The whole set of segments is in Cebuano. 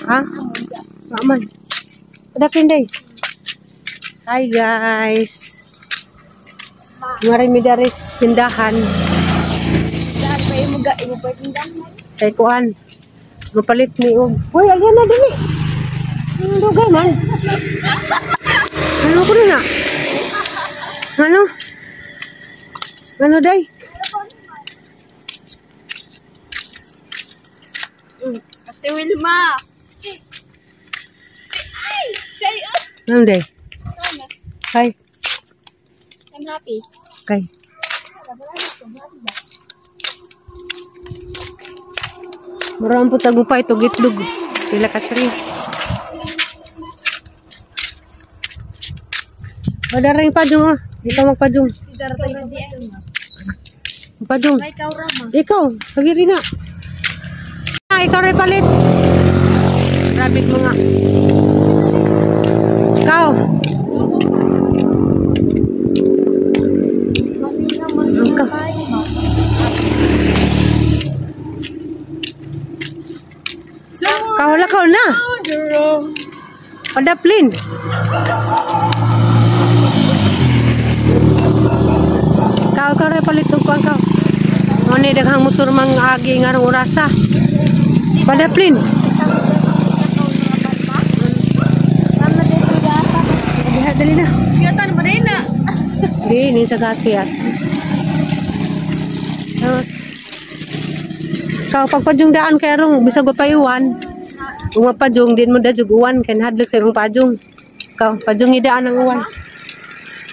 Ha? Aman. Padapin day. Hi guys. Ngari mi dari tindahan. Daan pa imo ga imo pa tindahan. Kay kuan. Mapalit ni og. Hoy, alyan na dili. Ano dugay man? Ano ko na? Ano? Ano day? Ate Wilma. Ay! Kay Ano day? Hi. I'm happy. Kay. Murang po tagupay to gitlog. Pila ka tree. Madaring pajong ah. Ikaw magpajong. Pajong. Ikaw, pagiri na. Ah, ikaw rin palit. Rabbit mo nga. Ikaw. Ikaw. Kau lah kau na. Padaplin. Kau kau re palit og kuan kau. Mone daghang motor mang agi ngarong orasa. Padaplin. Dali na. Kiyatan ba din na? Di ni sa gas kaya. Kau pagpajung daan kay rong bisag payuan. Uma pajung din mo dajug uwan kay nahadlok sa imong pajung. Kau pajung idaan ang uwan.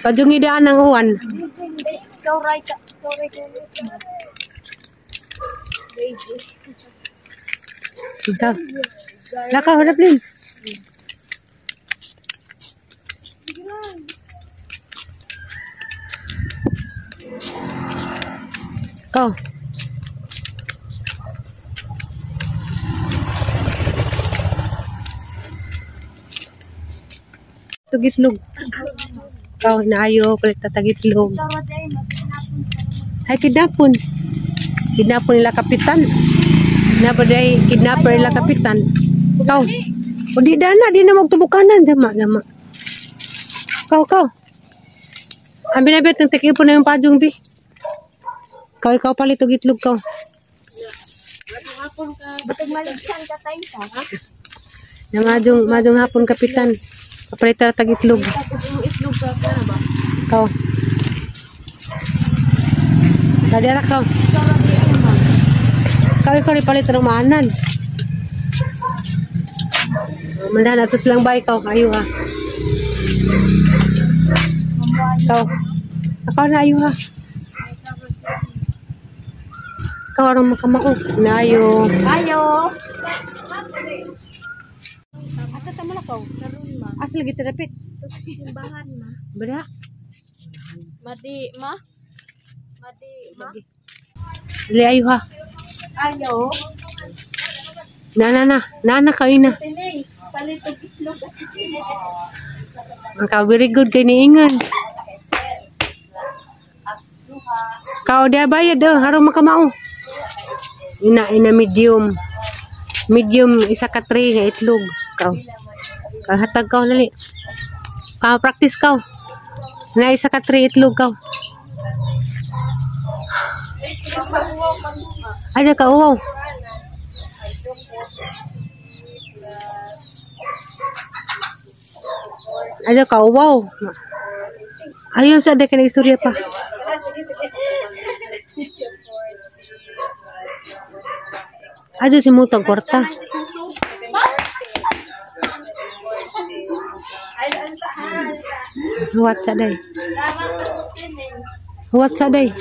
Pajung idaan ang uwan. Ikaw right ka. Ikaw right. Ikaw. Lakaw harap lin. Ikaw. Tagitlog. Ikaw, naayo, palit na tagitlog. Ay, kidnapon. Kidnapon nila kapitan. Nabaday, kidnapper nila kapitan. Ikaw. O di dana, di na magtubukanan. Jama, jama. Ikaw, ikaw. Ang binabit ng tikipo na yung pajong, bi. Ikaw, ikaw palit og itlog, ikaw. Batag maligsan ka tayo ka? Na madung hapon, kapitan. Kapalit na tagitlog. Itlog ka na ba? Ikaw. Kadera ka. Ikaw, ikaw rin palit ng maanan. Mandahan, atos lang ba ikaw? Ayo ha. Ikaw. Ikaw na ayo ha. Ikaw arang makamao. Naayo. Ayo. Ata tama na ka. Asa lagi terapit? Simbahan ma. Bera. Madi ma. Madi ma. Dili ayo ha. Ayo. Na na na. Na na kayo na. Palit og itlog. Ang ka very good kay niingon. Kao dia bayad oh, harong makamao. Ina ina medium. Medium isa ka tray nga itlog. Kao. Kao hatag kao dali. Kao practice kao. Na isa ka tray itlog kao. Aja ka uwaw. Aja ka uwaw. Ayaw sa ada kena istorya pa. Aja si mutang kwarta. Huwat sa day. Huwat sa day.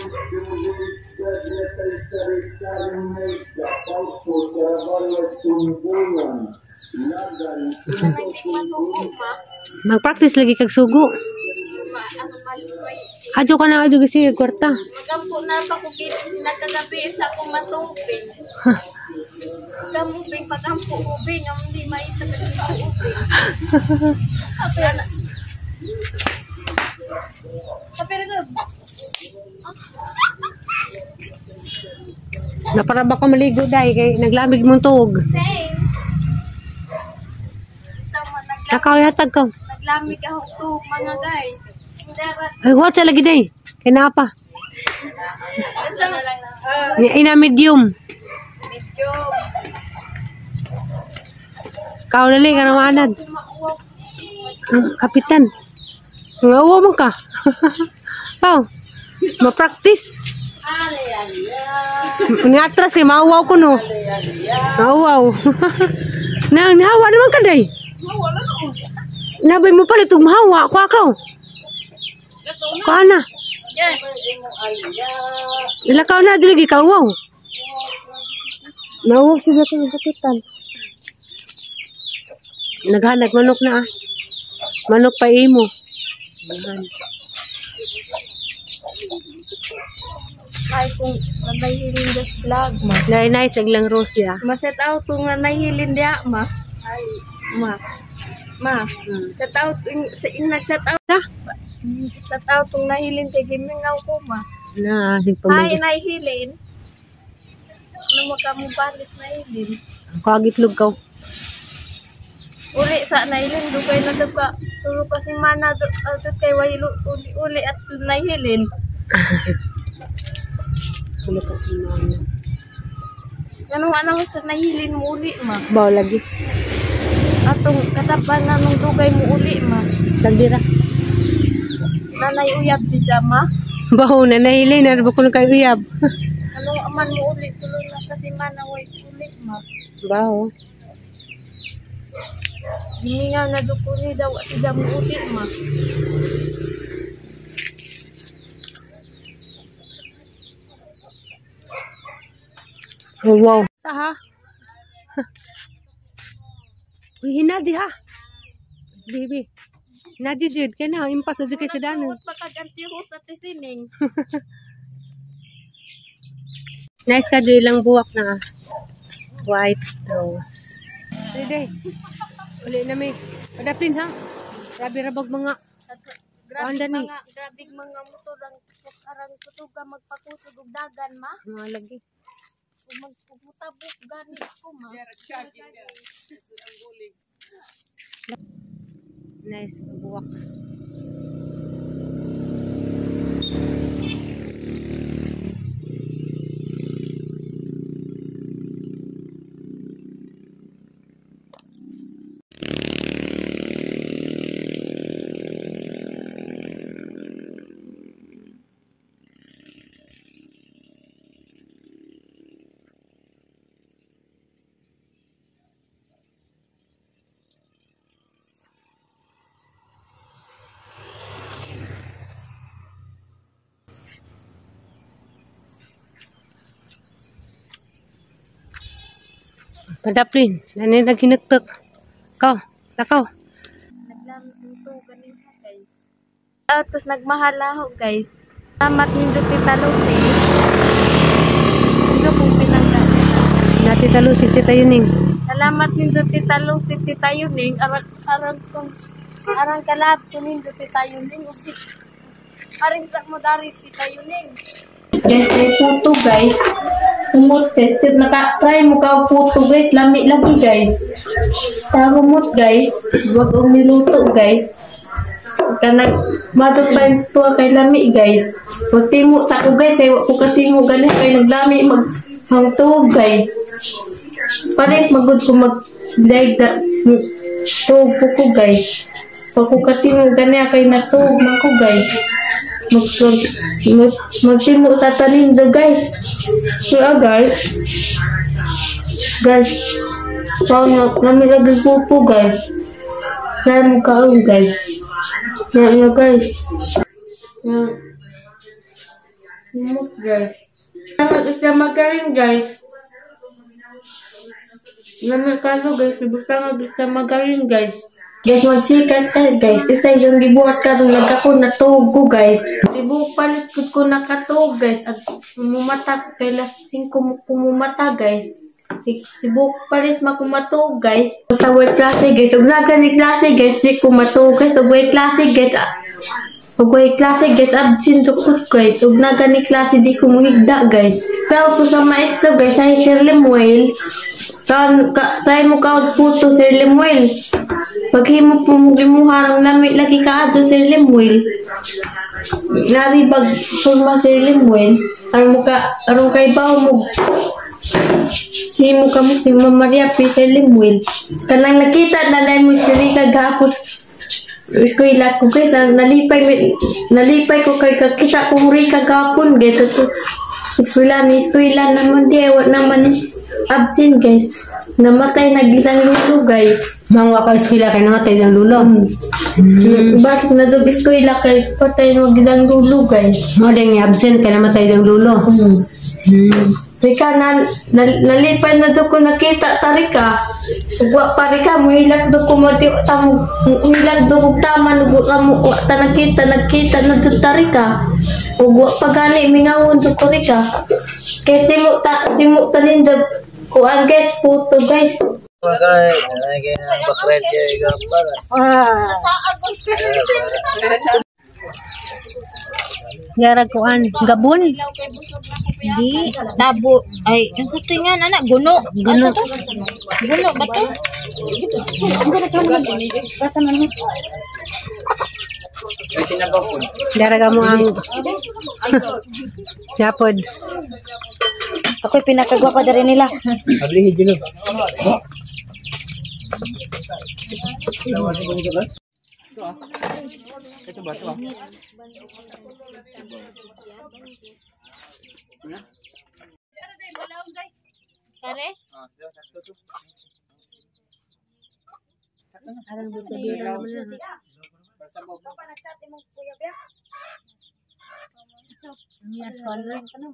Mag-practice lagi kag sugo. Adyo ka na adyo kasi kwarta. Magampo na pa ko nagkagabi sa akong matubig. Kamubig pagampo ubing ang hindi may sa ubing. Napara ba ka maligo dai kay naglamig mong tuog. Same. Akaw yatag ka. Naglamig ako to mga guys. Ay, what sa lagi day? Kay naa pa. Unsa na lang na. Ina medium. Medium. Kaw dali ka na maanad. Kapitan. Ngawa man ka. Kaw. Ma-practice. Nga atras kay mauwaw ko no. Mauwaw. Nang nahawa naman ka day. Nabay mo palit og mahawa ko akaw. Kuha na. Ilakaw na dili gi kauwaw. Nauwaw siya sa kanyang kapitan. Naghanag manok na ah. Manok pa imo. Ay kung nanahilin just vlog ma. Nay nice ang lang rose diya. Ma-set out kung nanahilin diya ma. Ay ma. Ma. Set out in, sa in nag-set out. Ta? Set out kung nahilin kay gimingaw ko ma. Na sig Ay pamilya. nahilin. Ano makamubalit nahilin. Kagitlog ka. Uli sa nahilin do kay nagka tulo kasi mana do do kay waylo uli uli at nahilin. Wala pa si mama. Ano ano sa nahilin mo uli ma. Baw lagi. Atong katapan na nung dugay mo uli ma. Tagdira. Nanay uyab si Jama. Baw na nahilin na ba kuno kay uyab. Ano aman mo uli tulo na kasi mana way uli ma. Baw. Gimingaw na do ko ni daw at si Jama uli ma. Oh, wow. Ha. Uy, hinadi ha. Baby. Hinadi jud kay na impas na jud kay sa danon. Nagsuot pa kag antihos at sining. Nice ka jud ilang buwak na ah. White rose. Dali. Uli na mi. Padaplin ha. Grabe ra bag mga Grabe Kuan dani. mga grabe mga motor ang arang kutuga magpakusog og dagan ma. Mga lagi. Ug magputabok gani ko ma. Nice buwak. Padaplin, sila na naghinuktok. Kaw, lakaw. Naglamit nito ganina guys. Tapos nagmahalaho guys. Salamat nindo Tita Lucy. Nindo kong pinangga. Nati talo si Tita Yuning. Salamat nindo Tita Lucy, Tita Yuning. Arang arang kong arang kalab ko nindo Tita Yuning. Aring sa mo dari Tita Yuning. Guys, may puto guys. Humot guys. Naka-try mo ka puto guys. Lami lagi guys. Sa humot guys. Wag ang niluto guys. Kanag madot pa yung tuwa kay lami guys. Wag timo sa ko guys. Kay wag ko katimo gani kay naglami mag hangtuog guys. Pares magud ko mag daig da tuog po ko guys. Wag ko katimo gani kay natuog man ko guys. Magtimo sa tanin do guys. So guys. Guys. Pang nami lagi po guys. Try mo kaon guys. Ya guys. Ya. Guys. Salamat sa magaling guys. Lami kalo guys, basta nga sa magaling guys. Guys, magsikat ka guys. Isa yung gibuhat karon nagako natuog ko guys. Tibuok palit gud ko nakatuog guys. At mumata ko kay las 5 kumumata guys. Tibuok palit makumatuog guys. Sa way klase guys. Ug naga ni klase guys, di ko matuog guys. Ug way klase guys. Ug way klase guys, absent ko guys. Ug naga ni klase di ko muhigda guys. Pero ko sa maestro guys, ay Sir Lemuel. Try mo ka puto Sir Lemuel. Paghimo po mo gimuha rang lami lagi ka adto Sir Lemuel. Nari bag sulma Sir Lemuel. Aron mo ka aron kay bawo mo. Himo ka mo si Ma'am Maria P. Sir Lemuel. Kanang nakita na dai mo si Rika gapos. Eskwela ko guys, nalipay ko kay kakita kong Rika gapon gito to. Eskwela ni eskwela naman di wa naman absent guys. Namatay na gisang lulo guys. Mangwa ka eskwela kay namatay ang lulo. Bakit na dog eskwela kay patay na gisang lulo guys. Mo ding absent kay namatay ang lulo. Rika na, nalipay na dog ko nakita sa Rika. Ugwa pa Rika muhilak dog ko mati tam muhilak dog og tama ug wa mo wa ta nakita nagkita na dog ta Rika. Ugwa pa gani mingawon dog ko Rika. Kay timo ta ninda kuan guys puto guys. Yara kuan gabon. Di tabo ay yung sa tingan anak guno. Guno. Guno ba to? Yara ka mo ang Japod. Ako'y pinakagwapa na rin nila. Kare? Arang bisabira mo na. Mias kono.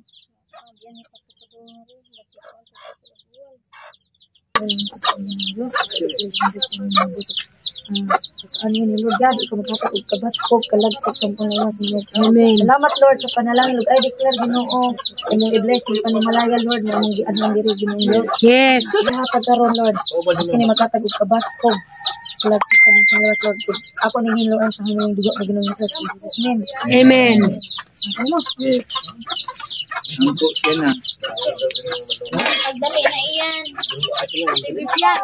Ano yun, Lord God, ikaw maghatag og kabaskog, kalagsik sa pangalawa sa Lord. Amen. Salamat, Lord, sa panalangin, Lord. I declare, Ginoo, imong i-bless yung panimalaya, Lord, na imong giadlong diri, Ginoong Diyos. Yes. Lahat karon, Lord. Kini maghatag og kabaskog, kalagsik sa pangalawa, Lord. Ako ning hinloan sa hinulong dugo ng Ginoong Jesus. In Jesus' name. Amen. Ano? Pagdali na iyan. Bibigyan.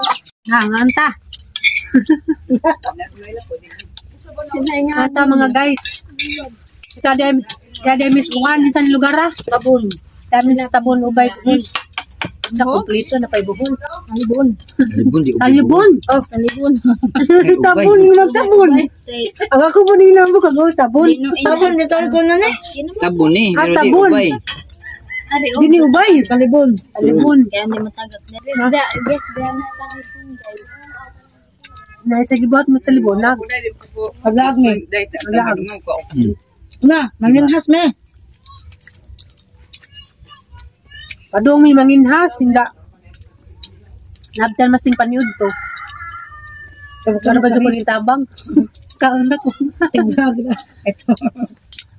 Na, nganta. Ata mga guys. Ito ade miss kuan sa lugar ah. Tabon. Dami sa Tabon ubay kuan. Sa kompleto na pay buhol. Talibon. Talibon. Oh, talibon. Tabon magtabon. Ang ako po nila mo kagaw tabon. Tabon, dito ko na ni. Tabon eh. Ah, Pero di tabon. ubay. Ari oh. Dini ubay. Talibon. Talibon. Kaya hindi matagak na. Da, guys, da na talibon guys. Na sa gibuhat mo talibon na. Paglaag me. Paglaag. Na, manginhas me. Padong may manginhas hinda. Nabtan mas ting paniud to. Ano ba ko ning tabang? Kaon na ko. Tiglag na. Ito.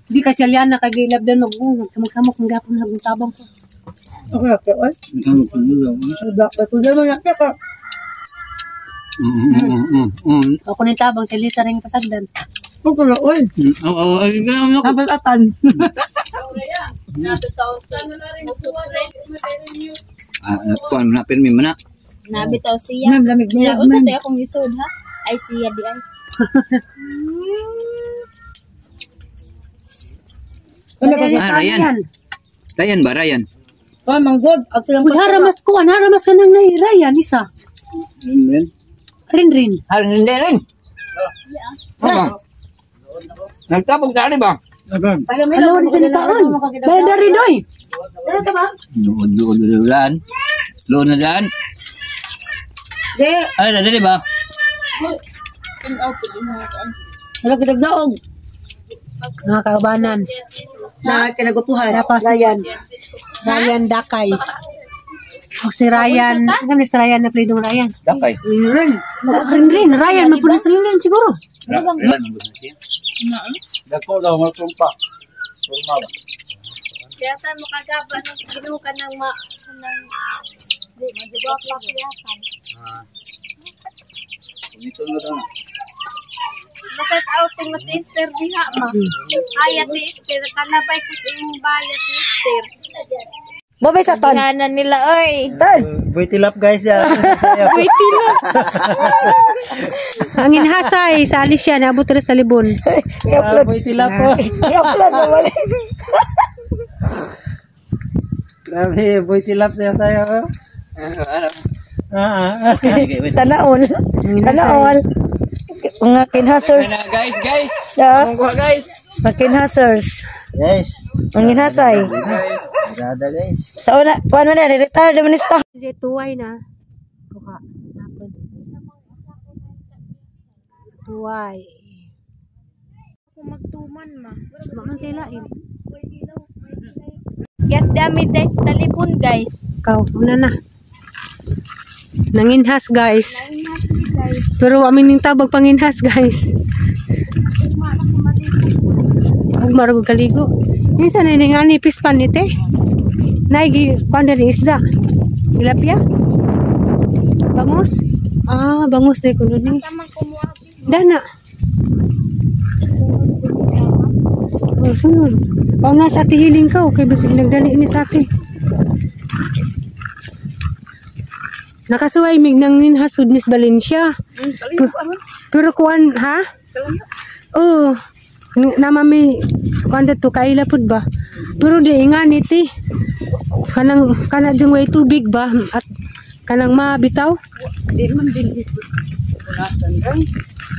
Di ka siya liana kay gilabdan mag samok-samok ang gapon na tabang ko. Okay, okay. Oy. Black. Kuya mo na ka. Ako ni tabang si Lisa ring pasagdan. Okay, oy. Oo, ay, ano ko. Habal atan. Ah, kuan na pirmi man na. Nabitaw siya. Ma'am, lamig Nila, mo. unsa tayo akong isod ha? Ay siya di ay. Ano ba? Ah, Ryan. Ryan ba, Ryan? Oh, manggod. At silang Uy, haramas ko, an haramas ka nang nairayan isa. Rin rin. Ah, hindi rin. Ah. Nagtapog sa ba? Ano rin sa nikaon? Dahil dari doy. Ano ka ba? Loon, loon, loon. Loon na daan. Di. Ay, dali ba? Wala kitag daog. Mga kaubanan. Na kinagupuhan. Dapat Ryan. Ryan Dakay. O si Ryan. Ano si Ryan na play dong Ryan? Dakay. Rin. Rin rin. Ryan, magpunas rin rin siguro. Dako daw matumpa. Turma ba? Kaya sa makagaba ng Ginoo ka nang ma nang di madugwa pa kaya. Ito na daw. Basta out sing matister diha ma. Ay ati Esther kanabay ko sa imong baya ti Esther. Bobay sa ton. Gihanan nila oy. Ton. Buy tilap guys ya. Ang inhasay sa Alicia naabot rin sa Libon. I-upload. Buy tilap po. I-upload na wala. Grabe, buy tilap tayo tayo. Tanaol. Tanaol. Mga kinhasers. Na guys, guys. Ya. Kuha guys. Mga kinhasers. Guys. Ang inhasay. Brada guys. Sa una, kuan man na, retire naman ni sta. Kasi tuway na. Kuha. Hapon. Tuway. Kung magtuman ma. Maman kay lain. Gas dami dahil talipon guys. Ikaw, una na. Nanginhas guys. Pero wa ning tabag panginhas guys. Ug marag kaligo. Minsan na nga ni pispan ni te. Naigi kuan ni isda. Tilapia. Bangus. Ah, bangus day kuno ni. Dana. Oh, sunod. Pauna sa ati hiling ka, okay, bisig nagdali ni sa ati. Nakasuway mig nang ninhas with Miss Valencia. Pero kuan ha? Oo. Nama mi kuan dato kaila pud ba? Pero di nga ni ti. Kanang kana jung way tubig ba at kanang mabitaw? Di man din punasan ray.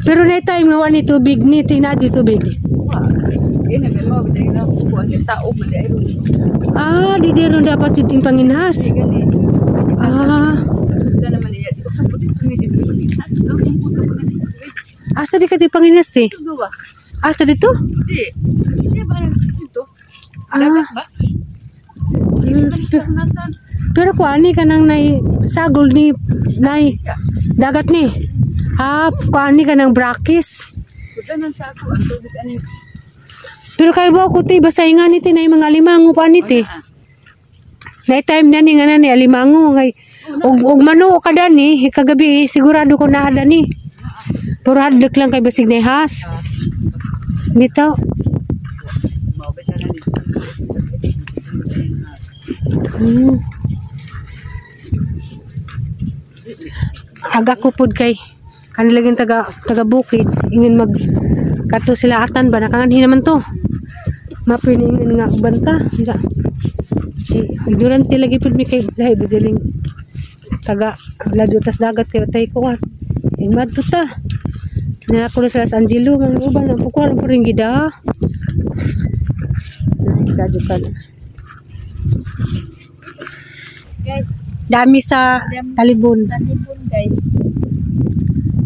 Pero na time nga wa ni tubig ni tinadi tubig. Di na gano di na kuan tao man di ron. Ah, di di ron dapat titing panginhas. Ah. Asa di ka di panginas ti? Asa dito? Di. Di ba dito? Ah. Dagat ba? Pero kuani ka nang nay sagol ni nay dagat ni. Ah, kuani ka nang brakis. Sudanan sa ako ang tubig ani. Pero kay ba ko ti basta nga ni ti nay mga alimango pa ni ti. Nay time na ni nga na ni alimango ngay og mano ka dani kagabi sigurado ko naa dani. Pero hadlok lang kay basig nay has. Bitaw. Aga ko pud kay kanilaging taga bukid ingin mag kato sila atan ba nakanganhi naman to. Mapiningan nga banta. Ignorante lagi pud mi kay lahi bijaling taga ladyo tas dagat kay tay ko at ingmadto ta. Nako na sila sa Angelo mga uban ang pukuan po rin gida. Nice kadyo ka na. Guys, Dami sa Talibon. Talibon guys.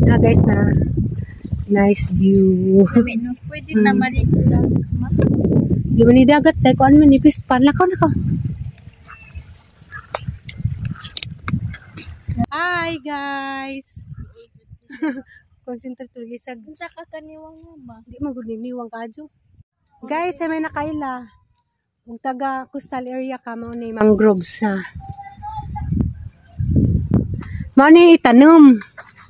Na guys na nice view. Dami no. Pwede na maligo dagat ma. Di man ni dagat tay kuan man nipis pan lakaw nakaw. Hi guys. Concentrate tuloy sa Unsa ka kaniwang ma? di man gud niniwang kadyo. Guys, sa may nakaila. Ug taga coastal area ka mao ni mangroves ha. Mao ni itanom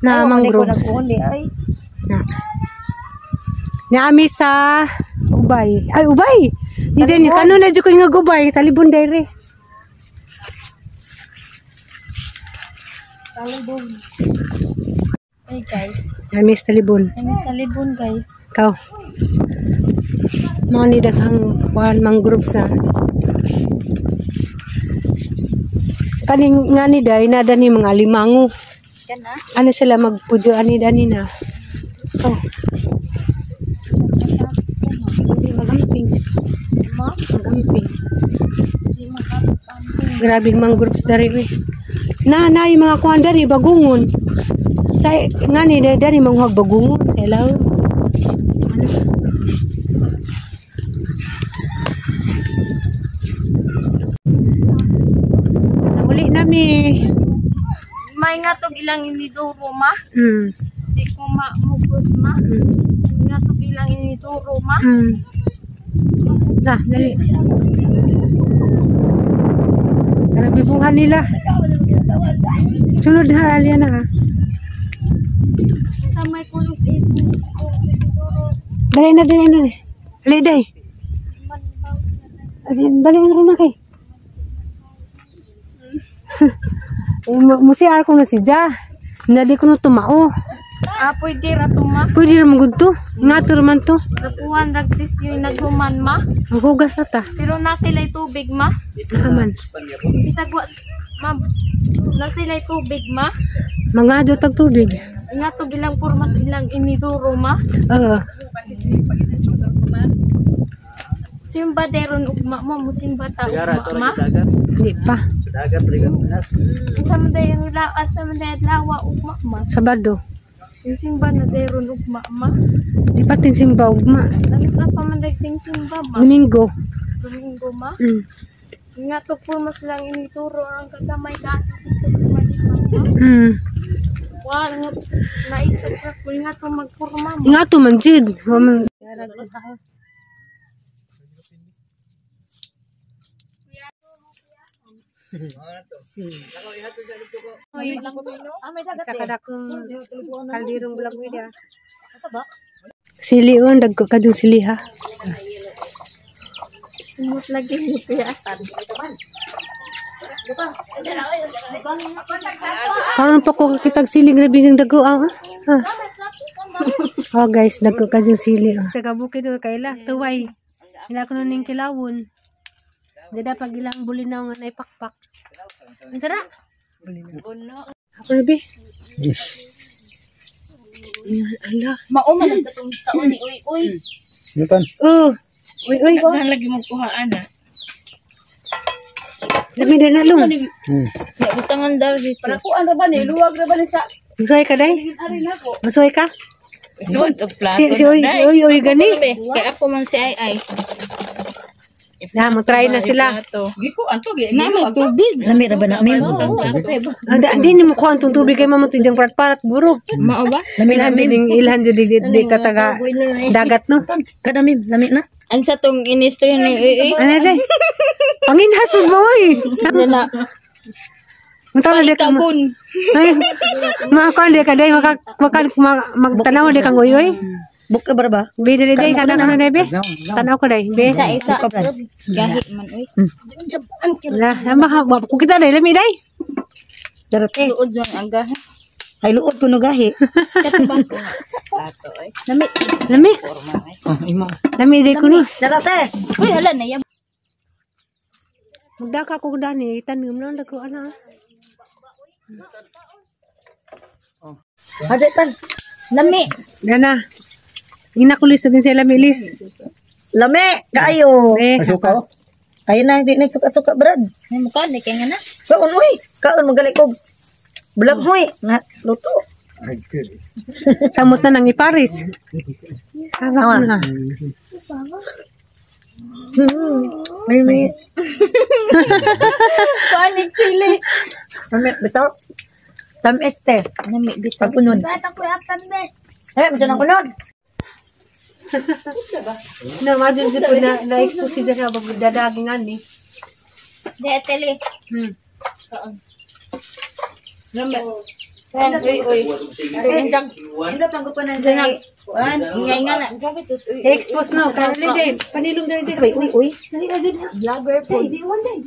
na Ay, mangroves. Ay, ay. Na. Naami sa Ubay. Ay, Ubay! Di din, kano na dyan ko yung Ubay. Talibon dire. Talibon. Ay guys, Naami sa Talibon. nami talibon guys. Ikaw. Mao ni daghang kuan mangroves na. Kaning nga ni day nada ni mga limango. Kana? Ano sila magpudyo ani dani na. Oh. Hindi magamping. Magamping. Grabing mangroves dari we. Na na yung mga kuan dari bagungon. Sa nga ni day dari manguhag bagungon sa ilaw. Ano? Uli nami. May nga tog ilang iniduro ma. Di ko mamugos ma. Nga tog ilang iniduro ma. Na, dali. Karabibuhan nila. Sunod ha, alya na ha. Sa may kulog iniduro. Dali na, dali na. Dali, dali. Dali na rin na kay. Musi ko na si Ja. Nadi ko no tumao. Ah, pwede ra to ma. Pwede ra man to. Nga to man to. Rapuhan ragtis yung naghuman ma. Ang hugas na ta. Pero na sila'y tubig ma. Naaman. Bisag wa ma'am. Na sila'y tubig ma. Mga adyo tag tubig. Nga to gilang pormas ilang iniduro ma. Oo. Simba deron ugma mo, musimba ta ugma ma. Di pa. Sa dagat, Pinas. Sa man dayon laat sa man dayon lawa ugma ma. Sabado. Yung simba na deron ugma ma. Di pa tin simba ugma. Ano sa pa man dayon simba ma? Domingo. Domingo ma. Mm. Nga to pormas lang inituro ang kagamay ka dito kumalipan ma. Mm. Wa nga naisip ra ko nga to magporma ma. Nga to man jud. Wa man. Sa kadakong kaldirong bulag wida. Sili on dagko ka dun sili ha. Sumot lagi ni Kuya Atan. Karon pa ko kitag sili grabe sing dagko ah. Ah. Oh guys, dagko ka dun sili. Oh. Taga bukid do kaila tuway. Ila kuno ning kilawon. Dada pag ilang bulinaw nga naipakpak. Tara. Ako na bi. Ala. Mao man ang katong taon ni Uy Uy. Newton. Oh. Uy uy. Daghan lagi mo kuhaan ah. Dami na nalong. Butangan daw dito. Para kuan ra ba ni luwag ra ba ni sa Masuhay ka day? Masuhay ka? Suod og plato. Si uy, si uy, uy gani. Kay ako man si Ay Ay. Na, mo try na sila. Gikuan to gi. Na may tubig. Lami ra ba na mim? Ada di ni mo kuha ang tubig kay mama tudyang parat-parat guro. Mao ba? Lami na Ilhan mim. jud ilhan jud di tataga dagat no. Kada mim, lami na. Ang sa tong inistorya ni Uy Uy. Ano day? Panginhas mo boy. Dala. Mutala di ka. Ay, makakuan di ka day maka maka magtanaw di kang uy uy. Buka ba ba? Be dili day kada ka na be. Tanaw ko day be. Isa isa. Buka ba? Gahi man uy. La, maka wa ko kita day lami day. Darate. Luod yung ang gahi. Ay luod kuno gahi. Lami. Lami. Oh, imo. Lami day kuno. Darate. Uy hala na yab. Magdaka ko dani tanom lang dako ana. Hade tan. Lami. Dana. Ina ko lis sa lami lis. Lami kaayo. Eh, Masuka oh. Ay na di nagsuka-suka brad. May mukha ni kay nga na. Kaon uy, kaon magaling kog. Bulag huy, na luto. Ay, good. Samot na nang iparis. Haba na. May may Panig sili. may bitaw. Tamis te. Lami bitaw. Pagpunod. Eh, medyo nang kunod. Na imagine si po na na-expose siya sa dadaging ani. Di ateli. Hmm. Lami. Uy uy. Injang. Hindi pang ko na sa kuan. Ingay nga na. Grabe to. Uy. Expose no, karon day panilong diri Isa bay uy uy. Dali ra jud. Vlogger po.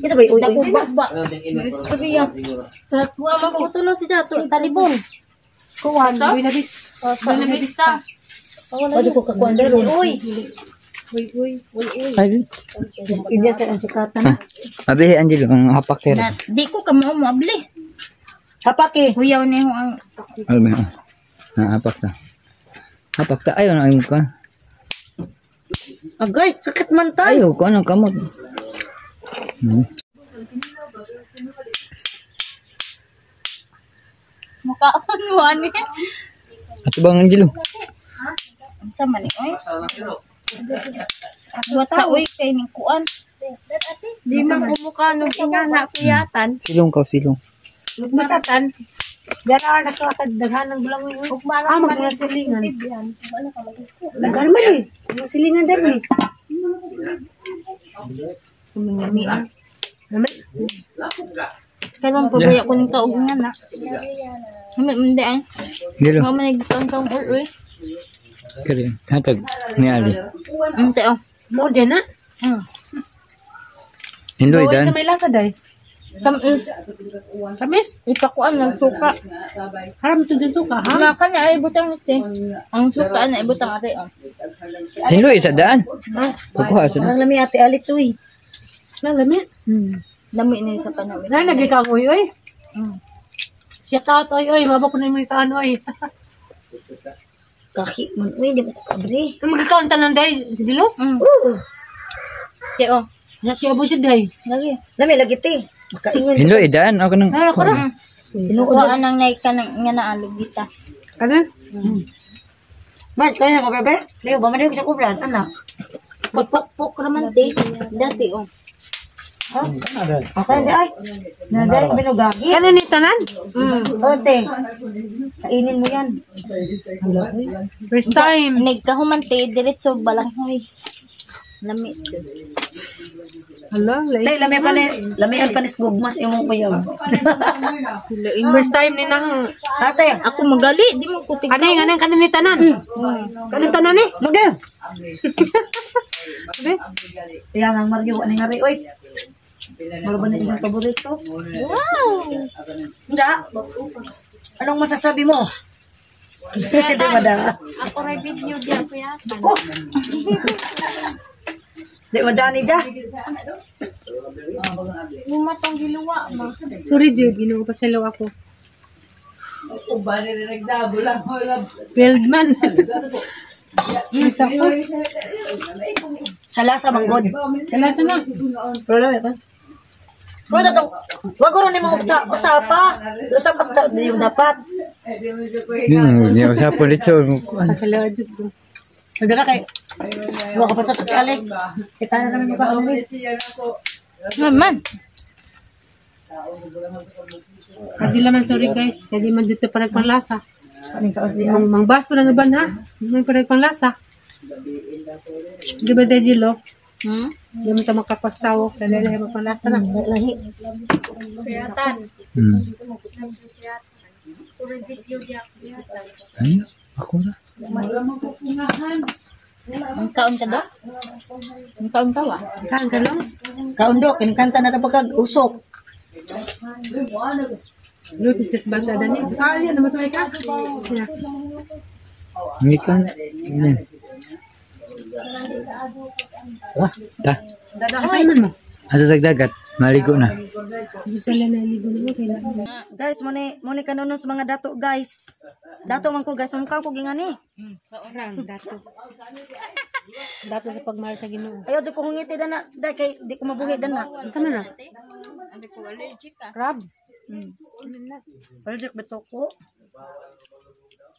Isa bay uy uy. Dako ba. Istorya. Sa tuwa man ko tuno si Jato talibon. Kuan, Buena Vista. Buena Vista. Pwede ko kakuan dero. Uy. Uy uy. Uy uy. Ay, Iya sa ang sikatan. Abi Angelo ang hapak ter. Na, di ko kamo mo abli. Hapaki. Kuyaw ni ho ang Alam mo. Na hapak ta. Hapak ta ayo na ka. Agay, sakit man tayo. Ayo ko ano kamot. Mukaon mo ani. Ato bang Angelo? Unsa man ni oy? Buhat sa uy kay ning kuan. Di man ko mukha nung ingana kuyatan. Silong ka silong. Masatan. Dara na to sa daghan ng bulang uy. Ah, magmula silingan. Daghan man eh. Mga silingan diri. Lami ah. Lami. Karon pabaya ko ning taog nga na. Lami man di ay. Angelo. Wa man nagtaong uy uy. Kari hatag ni Ali. Unta oh. Mo din na. Hinloy Sa dan. may lasa day. Tamis. Tamis. Ipakuan ng suka. Haram ito dyan suka, ha? Na kanya ay butang ate. Ang suka na ibutang ate oh. Hinloy sa daan. Pagkuha sa daan. Parang lami ate Alex uy. Lalami. Lami ni sa panawin. Na, nagikaw, oy, oy. Shout out, oy, oy. Mabok na yung mga kaan, oy. Kaki man uy, di mo ko kabre. Ang magkakaon tanan, day. Dilo? Oo. Te oh. Nasiya mo siya, day. Lagi. Lami lagi te. Makaingon. Hinloy daan ako nang. Nara ko na. Tinuod. Kuan ang nay kanang nga naalog kita. Ano? Bart, kaya ko bebe? Leo, ba man sa kubran, anak. Pukpuk raman te. Dati oh. Okay, di ay. Naday, binugagi. Ano ni tanan? Ote. Kainin mo yan. First time. Nagkahuman te diretso balanghoy. Lami. Hala, Tay, lai. lami pa ni, lamian pa ni gugmas imong kuyaw. First time ni nang. Ate, Ako magali, di mo kutig. Ano yung ano ni tanan? Ano tanan eh? lagi. Be? Kaya nga Mario, ano nga rin, oy. Maro ba na imong paborito? Wow. Hindi. Anong masasabi mo? Hindi ba da? Ako ray video di ako yata. Ko. Di ba da ni da? Bumatong giluwa ma. Sorry, Jude. Ginoo pa sa ako. Fieldman. Isa ko. Sa lasa manggod. Kalasa na. Pero lami pa. Pero tatong, wag ko rin mo usapa. Usap ka di mo dapat. Niya usapon dito. Pasalaw, Jude. Hindi na kay. Wag ka pa sa alik. Kita na namin mukha kami. Naman. Kadi laman, sorry guys. Kadi man dito pa nagpanglasa. Kaning kaos di. Mang mangbas pa ng uban ha. Hindi man pa nagpanglasa. Di ba dahil dilo? Hindi mo ito makapastawo. Kaya dahil magpanglasa na. Lahi. Kuyatan. Puro video di ako yata. Ay, ako na. Ang kaon ka do? Ang kaon ka wa? Kaan ka lang? Kaundo, kinkanta na pagkag usok. Luto, tis bata dani. Kaya naman sa ka. Hindi ka. Ta. Asa man mo? Ato tagdagat, maligo na. Gusto na naligo mo kailangan. Guys, mo ni kanunos mga dato guys. Dato man ko guys, mukha ko gingani. Orang dato. Dato sa pagmahal sa Ginoo. Ayaw di ko hungiti dana, dai kay di ko mabuhi dana. Unsa man na? Abi ko allergic ka. Crab. Allergic beto ko.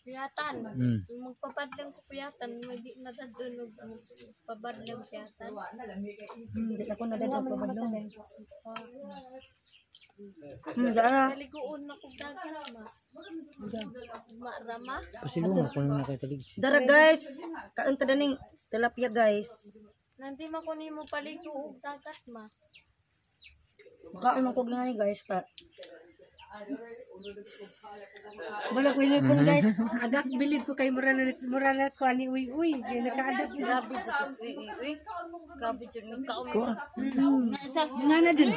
Kuyatan. Magpapadlang ko kuyatan, may di natadulog ang pabadlang kuyatan. Di ako nadadog pabadlong. Dara. Naliguon na ko dagat ma. Marama. Pasilungan ko nung nakatalig. Dara guys, kaon ta daning tilapia guys. Nanti man ko nimo paligo og dagat ma. Makaon man ko gingani guys ka. Wala ko ingay guys. Adak bilid ko kay Morales Morales ko ani uy uy. Nakaadap siya. Grabe jud tos uy uy uy. Grabe jud nang kaon sa. Sa Nga na dyan.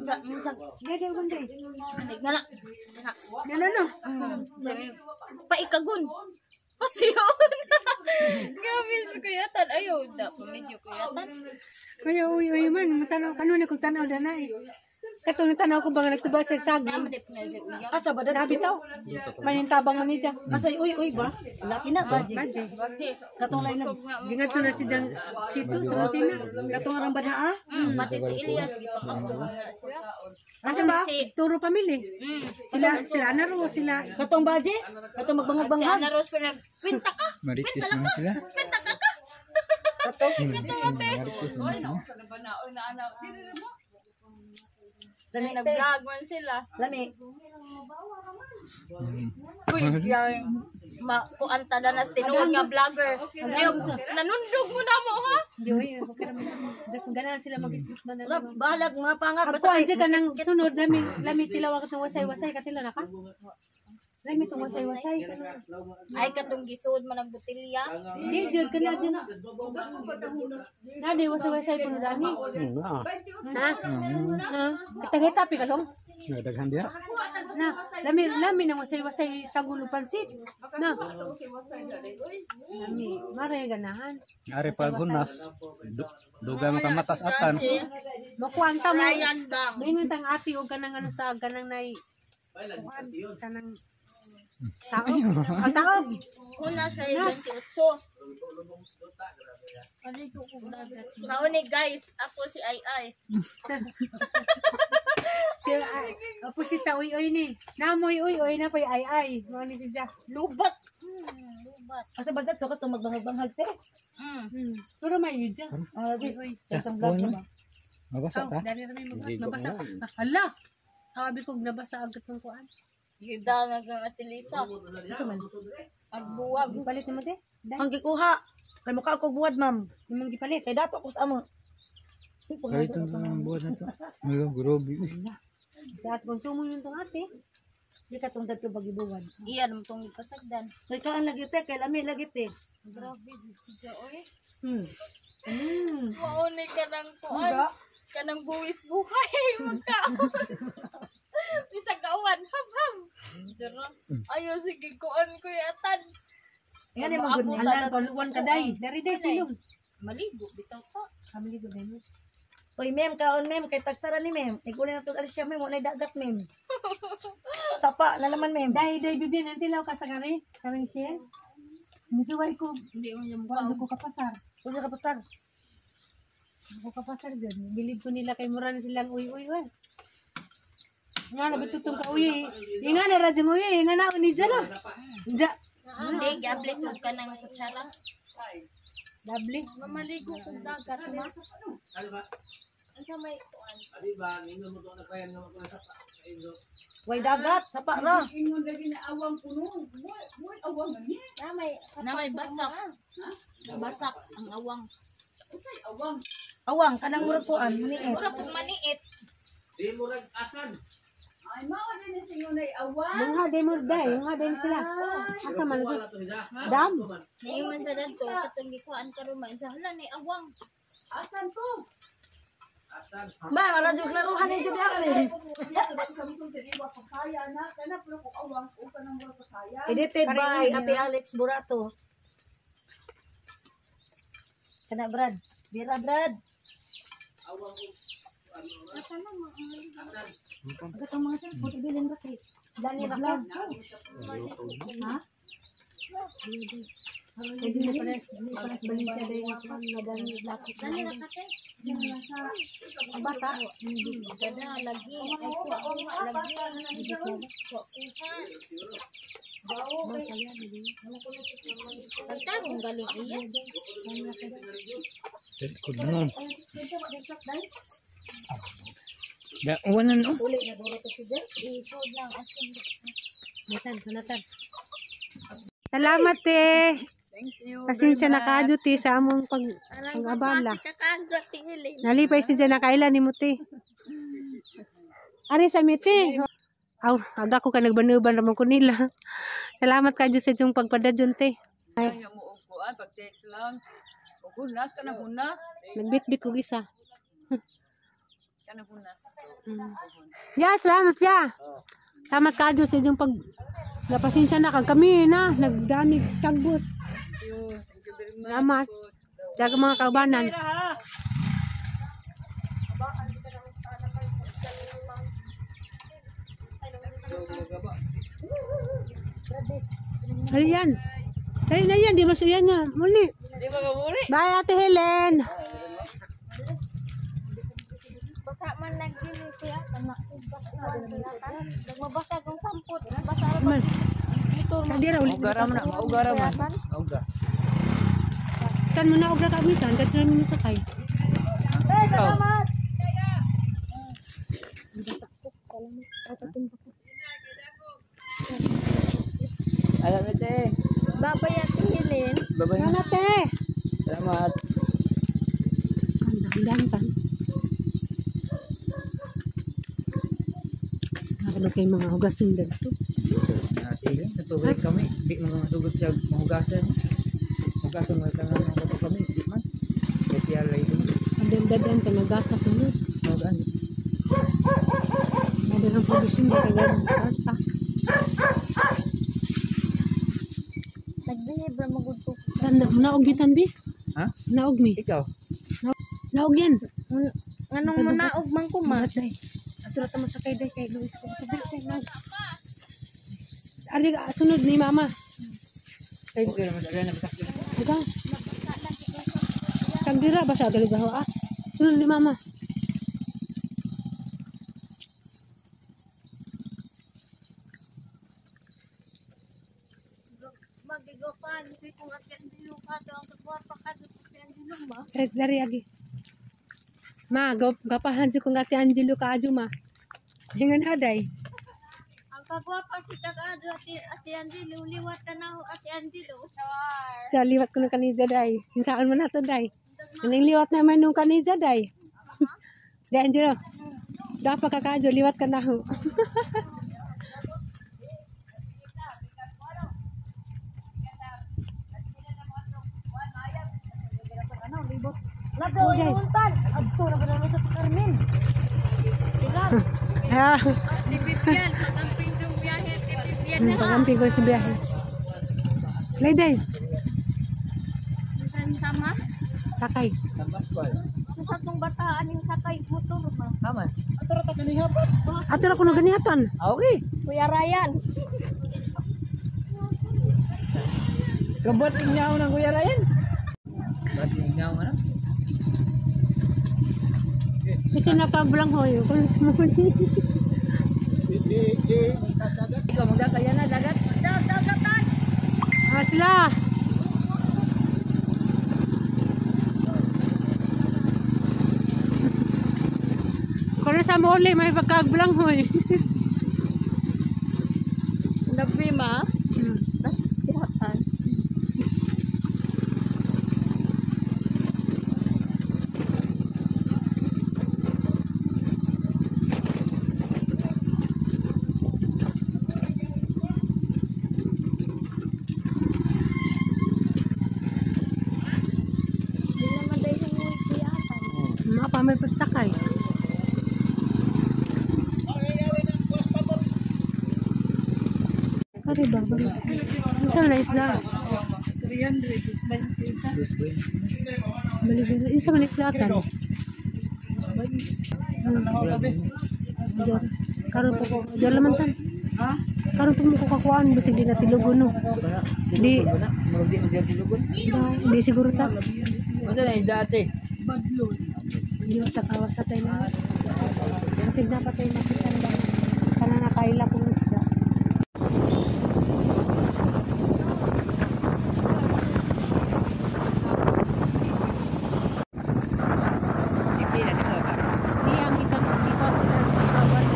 sa sa Gaya ko din. nga na. Nga na no. Paikagun. Pasiyon. Grabe sa kuyatan. Ayaw da pamidyo kuyatan. Kaya uy uy man matanaw kanon kung tanaw dana eh. Katong tanaw ko ba nga nagtuba sa saging. Asa ba Sabi dadto? taw. Manintabang man niya. Asa uy uy ba? Laki na ba? Baje. Katong lay nag Gingadto na si Dang Chito sa Montina. katong arang badha ah. Pati si Elias gipang-upload na sila. Asa ba? Turo pamilya. Sila sila Anaro sila. Katong baje? Katong Si magbangag-bangag. Ana Rose pa nagpinta ka. Marites man sila. Pinta ka ka. Marites man sila. Lami te. Nag-vlog man sila. Lami. Uy, yang kuan ta na nas tinuod nga vlogger. Ayog, nanundog mo na mo ha. Di uy, okay naman. Das ganahan sila mag-isbis man. Wala bahalag mga pangag Ako basta anje ka nang sunod lami lami tilaw ako wasay-wasay ka tila na ka. Lami tong wasay-wasay. Ay katong gisod man ang botelya. Di jud kana jud na. Na di wasay-wasay kuno dani. Ah. Ha? Ha? Kitagitapi ka long. Daghan diha. Na, lami lami nang wasay-wasay sa gulo pansit. Na. Lami, mare ganahan. Ari pag hunas. Duga mo ka matas atan. Makuanta mo. Ayan bang. Maingon tang ati og kanang ano sa kanang nay kanang taob. Ang taob. Una sa 28. Mauni guys, ako si Ai Ai. Si apo si ta uy uy ni. Namoy uy uy na pay ay ay. Mao ni siya. Lubat. Lubat. Asa ba dato ka itong magbanghag-banghag te? Pero may yun dyan. Ang lagi. Itong vlog na ba? Mabasa Oh, ta? dali rami mag nabasa. Hala. Sabi ko nabasa agad tong kuan. Gida na kang Ate Lisa. Agbuwag. Palit mo te. Dai. Ang gikuha. Kay mukha ako buwad, ma'am. Imong gipalit. Kay dato ako sa amo. Kahit ang buwas na to. Ay, grabe. Dapat konsumo yun tong ate. Di ka tong dato bagibuwad. Iyan mo tong ipasagdan. Kay kaan lagi te, kay lami lagi te. Grabe siya oy. Mauni ka ng kuan. Uga. Kanang buwis buhay magkaon. Bisag kawan ham ham. Jero. Ayo sige kuan ko yatan. Nga ni magud ni. Hala, paluan ka day. Dari day silong. Maligo bitaw ka. Kamali ko day mo. Oy, ma'am, kaon ma'am, kay tagsara ni ma'am. Iguli na tong alis siya ma'am, walay dagat ma'am. Sapa na naman ma'am. Day day bibyan ang tilaw ka sa kare. Kareng share. Misuway ko. Hindi mo niya Wala ko kapasar. Usa ka pasar. Ako kapasar dyan. Bilib ko nila kay mura na silang uy uy uy. Nga na batutong ka uy. Nga na radyo mo uy. Nga na ni dyan ah. Dya. Hindi, gablik mo ka ng kutsara. Lovely. Mamaligo kong dagat, ma. Ano may kuan? Way dagat, sapa ra. Na may basak. Basak ang awang. Awang kanang murag kuan, maniit. Mura pong maniit. Mga day mo day. Mga day sila. Asa man ito? Dam. Ngayon man sa dadto, katong gikuan karon man sa hala ni awang. Ma, wala jud klaruhan ni jud ako. Edited by Ate Alex Burato. Kana Brad. Bira Brad. Agad ang mga cellphone, ibilin ba kay? Dali ra ka. Ha? Pwede na pala, hindi pala sa Valencia day nga kuan na dali lakit. Dali ra ka te. Ang bata. Gada lagi ay kuha kuha lagi. Kuha kuha. Pagtarong galing iya. Likod mo. Da, uwanan oh. Isod lang asin. Natan, natan. Salamat eh. Thank you. Pasensya na kaadyo ti sa among pag pag-abala. Kakagat tingili. Nalipay si Jana kailan ni Muti. Ari sa miti. Aw, aga ko ka nagbanuban ramon ko nila. Salamat ka Diyos sa iyong pagpadadyon te. Ay, mo og kuan pag text lang. Og hunas ka na hunas. Nagbitbit kog isa. Ka na hunas. Ya, salamat ya. Salamat ka Diyos sa iyong pag napasensya na kag kami na nagdanig tagbot. Thank you. Thank you very much. Salamat. Daga mga kaubanan. Ayan. Ay, na yan, di mas yan nga. Muli. Di ba muli? Bye, Ate Helen. Baka man nagdili kuya, tama ko Nagmabasa kong sampot, basa ra Man. Kadira ulit. Maugara man na, maugara man. Mauga. Tan mo na og kamitan, kadto mo sakay. Eh, salamat. Alam ite. Babay Ate Helen. Babay. Salamat, te. Salamat. Ang dantan. Para ba kay mga hugasin dito? Tugay kami, di man masugot siya mahugasan. Hugasan mo ka nga kami, di man. Kaya lay ko. Dadan ka nagasa sunod. Mahugaan. Madagang production di ka gasa. Nagbihib ra magud ko. Naog bitan bi? Ha? Naog mi. Ikaw? Naog yan. Nganong mo naog man ko ma? Ato ra ta masakay day kay Luis ko. Tubig kay naog. Ari sunod ni mama. Okay naman sa na basak. Ikaw. Kagdira ba siya galigaw ah? Sunod ni mama. Magigopan si kung at yan diluka to ang kagwapa ka to si Angelo ma. Eh, dari agi. Ma, gapahan jud kung ati Angelo ka adyo ma. Hingan haday. Ang kagwapa si kag-adyo ati Angelo liwat ka na ho ati Angelo. Char. Sa liwat ko ng kanija day. Insaan man nato day. Aning liwat naman nung kanija day. Day Angelo. Dapat ka kaadyo liwat ka na ho. Nagaw yung untan. Adto na ba naman sa Carmen? Sila. Ah, Ati Bibian, pagamping kong biyahe ati Bibian ha. pagamping ko sa biyahe. Lay day, Bisan sama. sakay. Tambaskwal. Sa atong bataan yung sakay motor ma. Tama. Ato ra kuno ganihatan. Ah, okay. Kuya Ryan. Kabat inyaw ng Kuya Ryan. Kabat inyaw ano? Ito na pablang hoy. Kung Ikaw magdakaya na dagat. Dagatan. Ah, sila. Kuno sa mole may pagkaglang hoy. Labi ma. Dagatan. Di naman dahil yung siyatan. Mga pa may pagsakay. Kari ba? Isa man na isda. 300 dos Baligyan. Isa man isda tan. Diyan. Karon po ko. Diyan laman tan. Ha? Karon po mo ko kakuan bisig di na tilugon no. Di Murag di mo tilugon. di siguro ta. Unsa na isda ate? Di ta kawas sa tayo na. Bisig na patay makita ba. Kana nakaila kong isda. Hindi na di ba? Di ang gikan gikan sila gikawan.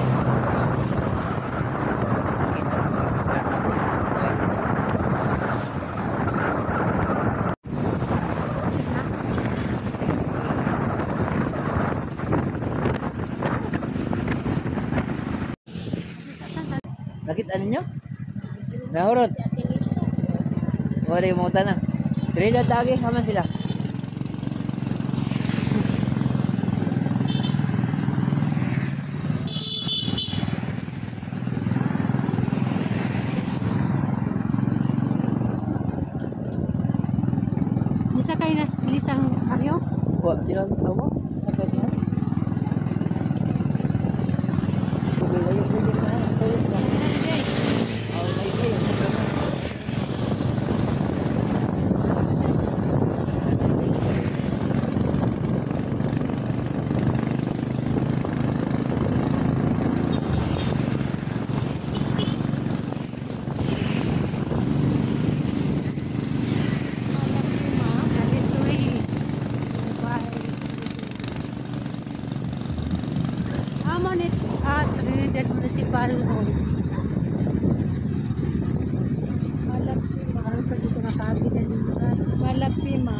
Nakita ninyo? Nahurot. Wala yung mga tanang. Trinidad Agi, haman sila. Bisa kay nas lisang aryo? Wa, tinawag mo? Sakay niya? Tubig ayo, pwede pa na. Toilet na. Oh, layo kayo. Amonit at Trinidad Municipal Hall. Malapit, pa dito nakaabi na dito. Malapi ma.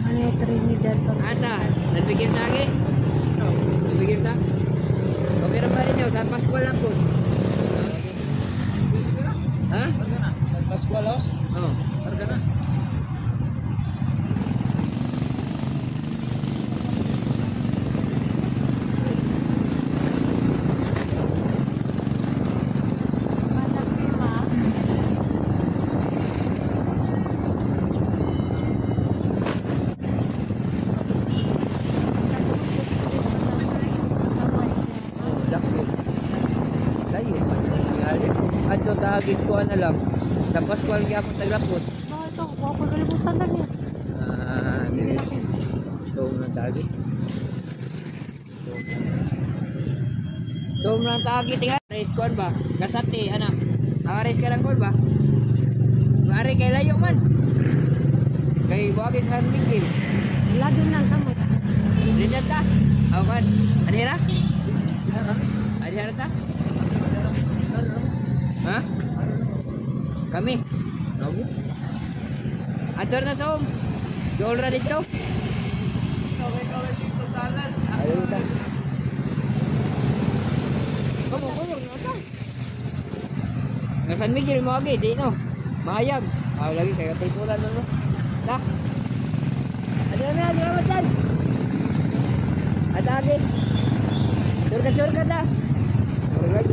Ano yung Trinidad pa? Ata, nabigyan tagi. Nabigyan Pascual lang po. Ha? San Pascual House. Oh. Karga na. Malaki ma. Layo. Adto taagit ko na lang. Sa Pascual gyapon taglapot. Bakit ito? Huwag ko kalimutan na niya. Ah, so nang taagit. So nang taagit tinga. Race kon ba? Kasati ana. Ang race ka lang kon ba? Mare kay layo man. Kay wagit San Miguel. Lado na sa mo. Diyan ta. Aw kan. Anira? Anira ta? Ha? Kami. Kami. Ator na som. Dool ra dito. Ayaw ta. Kamu kamu na ta. Nga San Miguel mo agi di no. Mahayag. Aw lagi kay katulpulan no. Ta. Ano na ano na tan. At agi. Surka surka ta. Murag lagi.